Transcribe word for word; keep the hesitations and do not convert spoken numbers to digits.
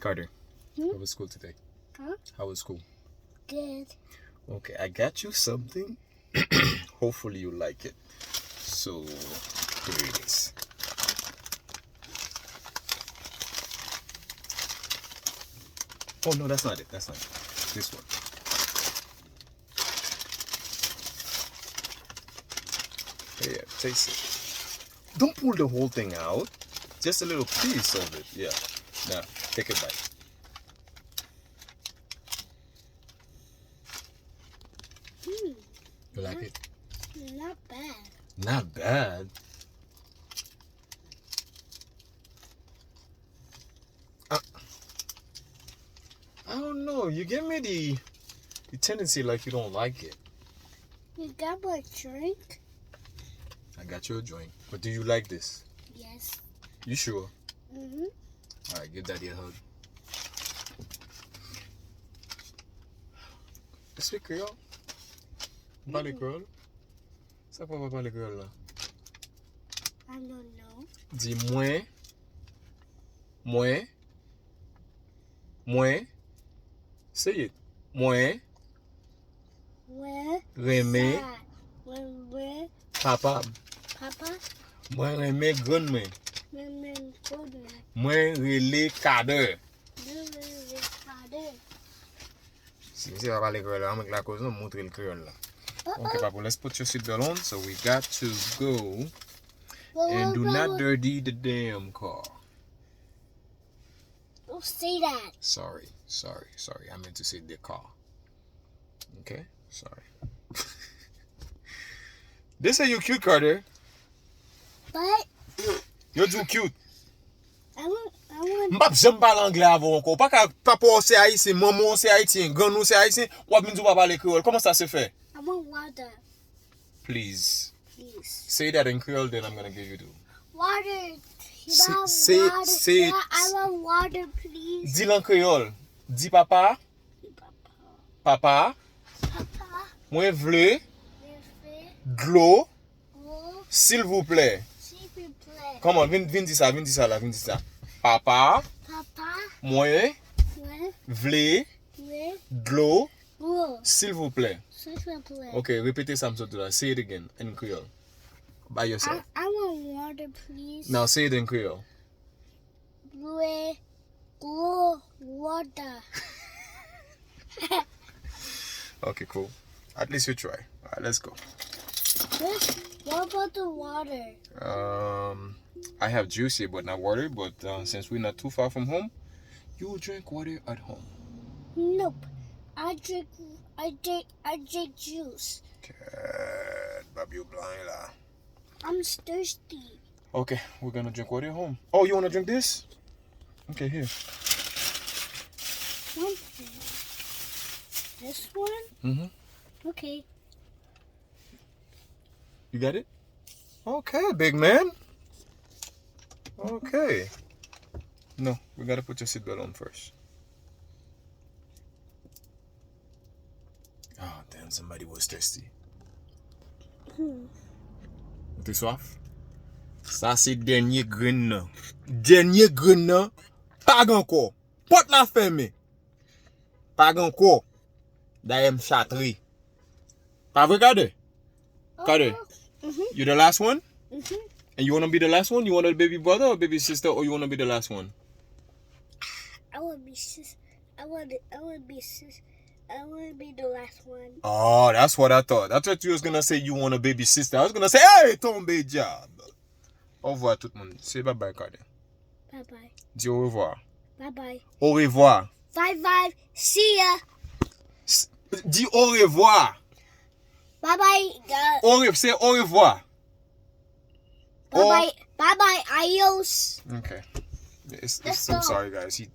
Carter, how was school today? Huh? How was school? Good. Okay, I got you something. Hopefully you like it. So, here it is. Oh, no, that's not it. That's not it. This one. Yeah, taste it. Don't pull the whole thing out. Just a little piece of it. Yeah. Now, take a bite. Hmm. You like it? Not bad. Not bad. I, I don't know. You give me the the tendency like you don't like it. You got my drink? I got your drink. But do you like this? Yes. You sure? Mm-hmm. All right, give daddy a hug. Speak Creole. Pale kreyòl. Sa k fè w pa pale kreyòl la? I don't know. Di mwen, mwen, mwen, say it. Mwen, mwen, renmen, sa, mwen, mwen, papa m. Papa. Mwen renmen grann mwen. Mwen renmen grann mwen. Mwen rele Kadè. Mwen rele Kadè. Si misye pa pale kreyòl la, mwen k lakoz non, montre l kreyòl la. Ok, papou, let's put your seatbelt on. So we got to go and do not dirty the damn car. Don't say that. Sorry, sorry, sorry. I meant to say the car. Okay? Sorry. They say you cute, Carter. But yo di w cute. I want, I want. M p ap janm pale anglè avè w ankò. Ou pa ka, papa w se ayisyen, manman w se ayisyen, grann ou se ayisyen, w ap vin di w pa pale kreyòl. Comment ça se fait? I want water. Please. Please. Say that in Creole, then I'm gonna give you the. Water. Say, say, water. Say, yeah, I want water, please. Di l an kreyòl. Di papa. Papa. Papa. Mwen vle. Mwen vle. Dlo. Dlo. Silvouplè. Silvouplè. Come on, vin, vin di sa, vin di sa la, vin di sa. Papa. Papa. Mwen. Mwen. Vle. Vle. Dlo. Dlo. Silvouplè. Silvouplè. Ok, repete sa m sot di w la. Say it again in Creole. By yourself. I, I want water, please. Now say it in Creole. Dlo, dlo, water. Okay, cool. At least you try. All right, let's go. What about the water? Um, I have juice here, but not water. But uh, since we're not too far from home, you will drink water at home. Nope. I drink, I drink, I drink juice. Kèt, Babio blan la. I'm thirsty. Okay, we're gonna drink water at home. Oh, you wanna drink this? Okay, here. One thing. This one? Mm-hmm. Okay. You got it? Okay, big man. Okay. No, we gotta put your seatbelt on first. Oh, damn, somebody was thirsty. Hmm. Ou te swaf? Sa se dènye grenn nan. Dènye grenn nan. Pa gen ankò. Pòt la fèmen. Pa gen ankò. Dayè m chatre. Pa vre, Carter? Carter, you the last one? And you wanna be the last one? You want a baby brother or baby sister, or you wanna be the last one? I would be sis. I would. I would be sis. I would be the last one. Oh, that's what I thought. I thought you was gonna say you want a baby sister. I was gonna say, hey, tombe diable. Au revoir tout moun. Say bye bye, Carter. Bye bye. Di au revoir. Bye bye. Au revoir. Bye bye. See ya. S- Di au revoir. Bye bye. Au re- say au revoir. Bye bye. Bye bye. Adios. Okay. It's, it's, I'm sorry, guys. He